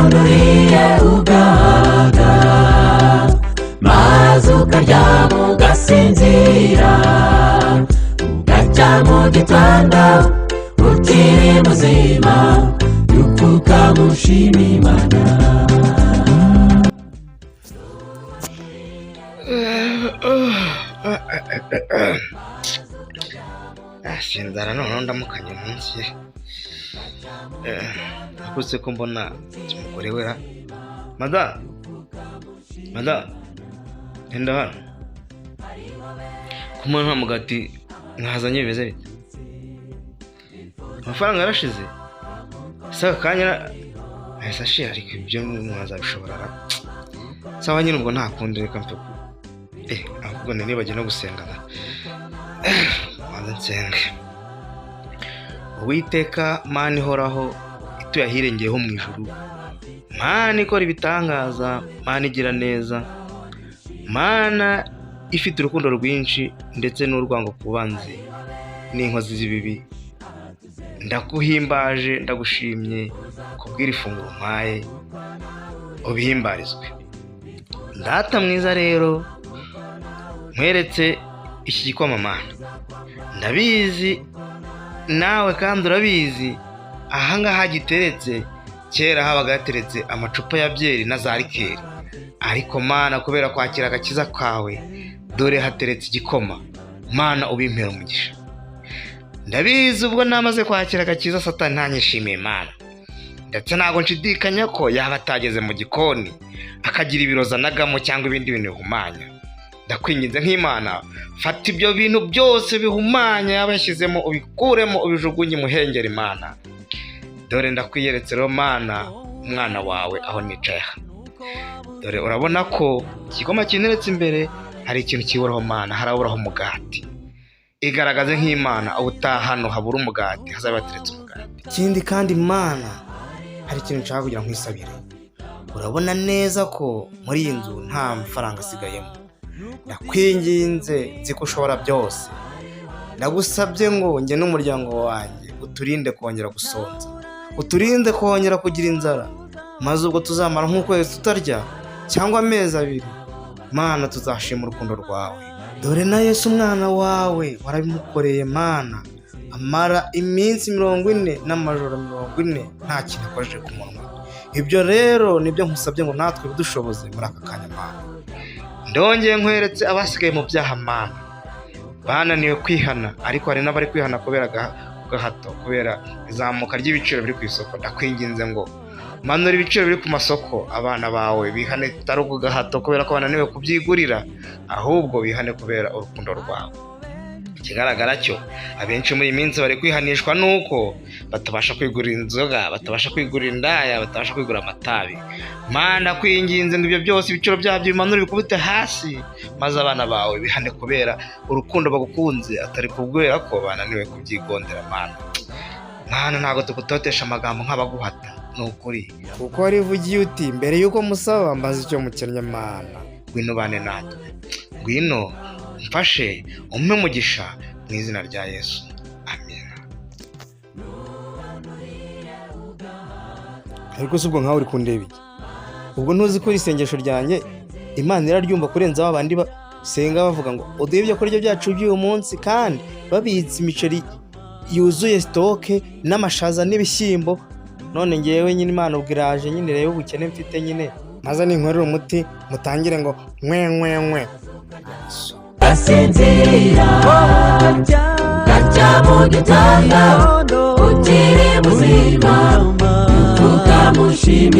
Nubona uriye ugahaga, maze ukaryama ugasinzira, ugacya mu gitondo ukiri muzima, upfukama ushima Imana. Sinzara noneho ndamukanye umunsi akutse ko mbona umugore we ra mada mada, enda hano kumwe nta mugati mwazanye, bimeze bite? Amafaranga yarashize ese? Aka kanya ahise ashira, ariko ibyo mwazabishobora ra? Sawa nyine, ubwo nta kundi, reka mpe ahubwo nibagiwe no gusenga da. Banze nsenge. Uwiteka Mana ihoraho, ituye ahirengeyeho mu ijuru, Mana ikora ibitangaza, Mana igira neza, Mana ifite urukundo rwinshi ndetse n'urwango ku banzi n'inkozi z'ibibi, ndaguhimbaje, ndagushimye kubw'iri funguro umpaye, ubihimbarizwe Data mwiza. Rero nkweretse iki gikoma Mana, ndabizi nawe kandi urabizi, ahangaha giteretse kera habaga hateretse amacupa ya byeri na za liqueur, ariko Mana, kubera kwakira agakiza kawe, dore hateretse igikoma. Mana, ubimpera umugisha. Ndabizi ubwo namaze kwakira agakiza, Satani ntanyishimiye Mana, ndetse ntabwo nshidikanya ko yaba atageze mu gikoni akagira ibiroza anagamo cyangwa ibindi bintu bihumanya. Ndakwinginze nk'Imana, fata ibyo bintu byose bihumanya yaba yashyizemo, ubikuremo, ubijugunye muhengeri. Imana, dore ndakwiyeretse rero Mana, umwana wawe aho nicaye aha, dore urabona ko igikoma kinteretse imbere hari ikintu kiburaho Mana, haraburaho umugati. Igaragaze nk'Imana, ubutaha hano habura umugati, hazaba hateretse umugati. Ikindi kandi Mana, hari ikintu nshaka kugira ngo nkwisabire. Urabona neza ko muri iyi nzu nta mafaranga asigayemo. Ndakwinginze, nzi ko ushobora byose, ndagusabye ngo njye n'umuryango wanjye uturinde kongera gusonza, uturinde kongera kugira inzara, maze ubwo tuzamara nk'ukwezi tutarya cyangwa amezi 2, Mana, tuzashima urukundo rwawe. Dore na Yesu umwana wawe warabimukoreye Mana, amara iminsi 40 n'amajoro 40 nta kintu akojeje ku munwa. Ibyo rero nibyo nkusabye ngo natwe bidushoboze muri aka kanya Mana. Ndongeye nkweretse abasigaye mu byaha Mana, bananiwe kwihana, ariko hari n'abari kwihana kubera gahato, kubera izamuka ry'ibiciro biri ku isoko. Ndakwinginze ngo manura ibiciro biri ku masoko, abana bawe bihane atari ku gahato kubera ko bananiwe kubyigurira, ahubwo bihane kubera urukundo rwawe. Ikigaragara cyo, abenshi muri iyi minsi bari kwihanishwa nuko batabasha kwigurira inzoga, batabasha kwigurira indaya, batabasha kwigurira amatabi. Mana, kwinginze ngo ibyo byose ibiciro byabyo bimanure, bikubite hasi, maze abana bawe bihane kubera urukundo bagukunze, atari kubera ko bananiwe kubyigondera. Mana, Mana, ntabwo tugutotesha amagambo nk'abaguhata, ni ukuri, kuko warivugiye uti: "Mbere y'uko musaba, mbaza icyo mukennye." Mana, ngwino ubane natwe, ngwino mfashe, umpe umugisha mu izina rya Yesu, amina. Ariko si ubwo nkawe uri kundeba iki? Ubwo ntuzi ko isengesho ryanjye Imana iraryumva kurenza ba bandi basenga bavuga ngo "Uduhe ibyo kurya byacu by'uyu munsi", kandi babitse imiceri yuzuye stock n'amashaza n'ibishyimbo? None ngewe nyine Imana ubwo iraje nyine irebe ubukene mfite nyine, maze ninkorera umuti mutangire ngo nkwe nkwe nkwe. Gasinzira, gacya mu gitondo ukiri muzima, upfukamushima.